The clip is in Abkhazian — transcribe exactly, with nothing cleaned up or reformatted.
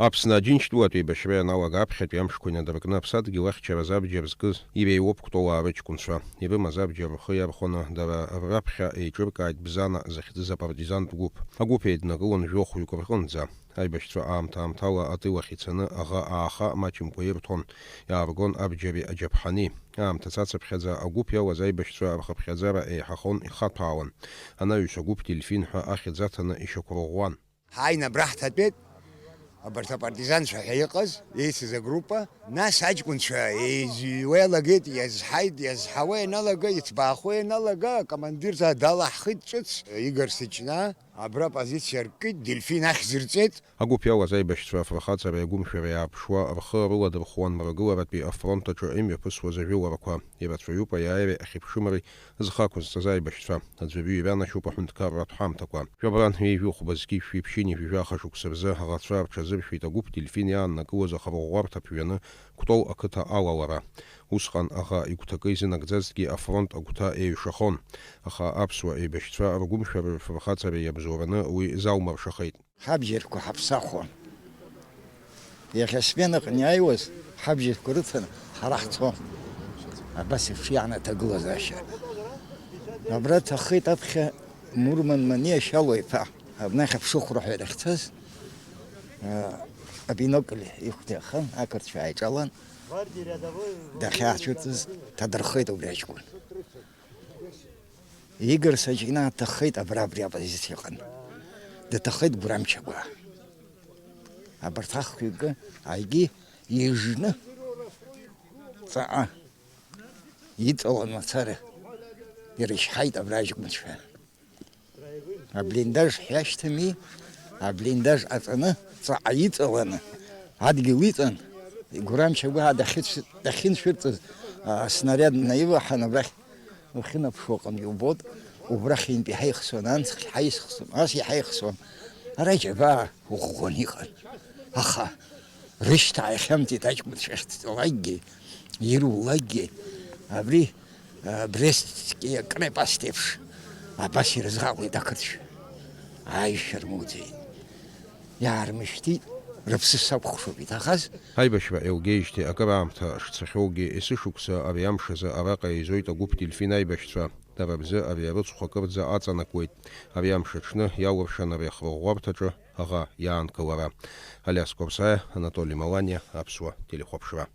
Аԥсны Аџьынџьтәылатә еибашьра ианалага аԥхьатәи амшқәа инадыркны аԥсадгьыл ахьчаразы абџьар зкыз иреиуоуп Кәтол аарыҷкәынцәа. Ирымаз абџьар рхы иархәаны, дара раԥхьа еиҿыркааит Бзана захьӡыз апартизантә гәыԥ. Агәыԥ еиднакылон жәохәҩык рҟынӡа. Аибашьцәа аамҭа-аамҭала атыл ахь ицаны аӷа ааха мачымкәа ирҭон, иааргон абџьари аџьаԥҳани. Аамҭа цацыԥхьаӡа агәыԥ иалаз аибашьцәа рхыԥхьаӡара еиҳахон, ихаҭәаауан. Анаҩс агәыԥ Дельфин ҳәа ахьӡ аҭаны ишьақәырӷәӷәан. Ҳааины абра ҳҭатәеит, абарҭ апартизанцәа ҳәа иҟаз, еицыз агруппа, нас аҷкәынцәа еизыҩуа иалагеит, иазҳаит, иазҳауа ианалага, иҭбаахо ианалага, акомандирцәа далаҳхит ҿыц, Игор Сыҷнаа, абра позициа ркит, Дельфин ахьӡ рҵеит. Агәыԥ иалаз аибашьцәа афырхаҵареи агәымшәареи ааԥшуа, рхы рыладырхәуан мрагыларатәи афронт аҿы имҩаԥысуаз ажәыларақәа. Ирацәаҩуп аиааиреи ахьыԥшымреи зхы ақәызҵаз аибашьцәа. Аӡәырҩы иранашьоуп аҳәынҭқарратә ҳамҭақәа. Жәабран ҩажәи хәба зқьи жәшәи ԥшьынҩажәи жәаха шықәса рзы аӷацәа рҽазыршәеит агәыԥ Дельфин иааннакылоз ахырӷәӷәарҭа ԥжәаны Кәтол ақыҭа алалара. Усҟан аӷа игәҭакы изынагӡазҭгьы афронт агәҭа еиҩшахон. Аха аԥсуа еибашьцәа ргәымшәареи рфырхаҵареи иабзоураны уи залмыршахеит. Ҳабџьарқәа ҳаԥсахуан. Иахьа асменаҟны иааиуаз ҳабџьарқәа рыцын ҳара ҳцон. Абас еиԥш иаан аҭагылазаашьа. Абра дҭаххеит аԥхьа Мурман Маниа Шьалуа-иԥа. Абнахь аԥшыхәра ҳәа дахьцаз, а, абинокль ихәда иахан, ақырҭцәа ааиҿалан, дахьаацәырҵыз дҭадырхеит убри аҷкәын. Игор Саҷина дҭаххеит абра, абри апозициа аҟны. Дҭаххеит Гәрамчагәаа. Абарҭ ахҩыкы егьи ижны ҵаҟа иҵалан мацара ирычҳаит абра аҷкәынцәа. Аблиндаж ҳиашьҭами, аблиндаж аҵаны ҵаҟа иҵаланы адгьыл иҵан, Гәрамчагәаа дахьыцә-, дахьыншәырҵыз, а, аснаряд наиваҳан абрахь Уахьынаԥшуа аҟны иубоит, убрахьынтә иҳаихсуан, анцхь ҳаисхсуан, ас иҳаихсуан. Ара џьабаа ӷәӷәаны иҟан. Аха рышьҭа ааихьамҵит аҷкәынцәа ахьцалакгьы, ирулакгьы. Абри, а, Брестски акрепость еиԥш абас ирызҟаҟәеит ақырҭцәа. Аишәа рмоуӡеит. Иаармышьҭит, рыԥсы сакәхшоуп иҭахаз. Аибашьра еилгеижьҭеи акыраамҭа шцахьоугьы, есышықәса ари амш азы араҟа еизоит агәыԥ Дельфин аибашьцәа. Дара рзы ари арыцхә акырӡа аҵанакуеит. Ари амш аҽны иалыршан ари ахырӷәӷәарҭаҿы аӷа иаанкылара. Алиас Қәарсаиа, Анатоли Маланиа, Аԥсуа телехәаԥшра.